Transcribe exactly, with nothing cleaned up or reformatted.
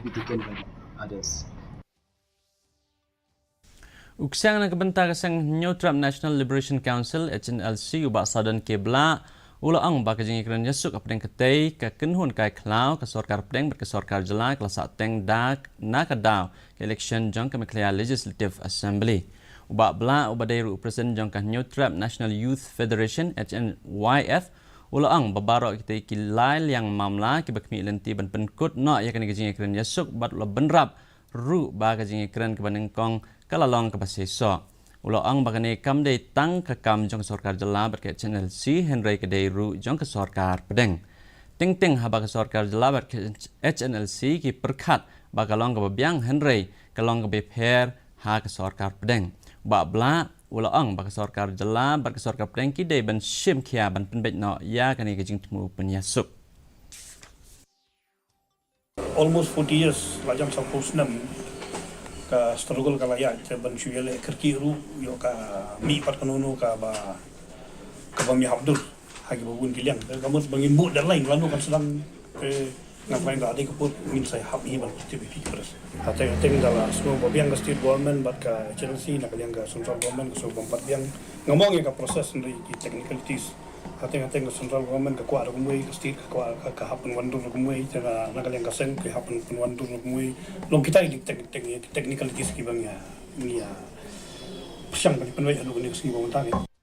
be taken by the others. U ksiang na ka bynta ka seng Hynñiewtrep National Liberation Council, H N L C, u Bah Sadon K Blah, u la ong ba ka jingïakren ïasuk hapdeng katei ka kynhun kai khlaw ka sorkar pdeng bad ka sorkar jylla ka la sah teng da na ka daw ka election jong ka Meghalaya Legislative Assembly. U Bah Blah, uba dei ruh u president jong ka Hynñiewtrep National Youth Federation, H N Y F, u la ong ba baroh kitei ki lai liang mamla kiba khmih lynti ban pynkut noh ïa kane ka jingïakren ïasuk bad u la bynrap ruh ba ka jingïakren kaba nyngkong ka la long kaba seisoh. U la ong ba kane kam dei tang ka kam jong ka sorkar jylla bad ka H N L C, hynrei ka dei ruh jong ka sorkar pdeng. Teng teng haba ka sorkar jylla bad ka H N L C ki pyrkhat ba ka long kaba biang, hynrei ka long kaba pher ha ka sorkar pdeng. Bah Blah u la ong ba ka sorkar jylla bad ka sorkar pdeng ki dei ban shim khia ban pynbeit noh ïa kane ka jingthmu pynïasuk. Almost forty years, la jan saphew snem ka struggle ka la ïaid, te ban shu ïaleh kyrkieh ruh ïoh ka mih pat kano kano kaba, kaba ym ïahap dur ha kiba bun ki liang. Te ka mut ba ngin buh deadline lano kan sdang, te nga khlaiñ da dei ka pud ngin sa ïahap hi ban pyntip ïa phi ki press. Hateng hateng da la sngewbha biang ka state government bad ka H N L C na ka liang ka central government ka sngewbha bad biang. Nga mong ïa ka process hynrei ki technicalities. Hateng hateng ka central government ka kwah da kumwei, ka state ka kwah ka, ka hap pynwandur da kumwei, te na, na ka liang ka seng ka hap pyn, pynwandur da kumwei. Long kita ki tec, tec, technicalities kiba ngi ïa, ngi ïa pyrshang ban pynwei haduh kane ka sngi ba mynta.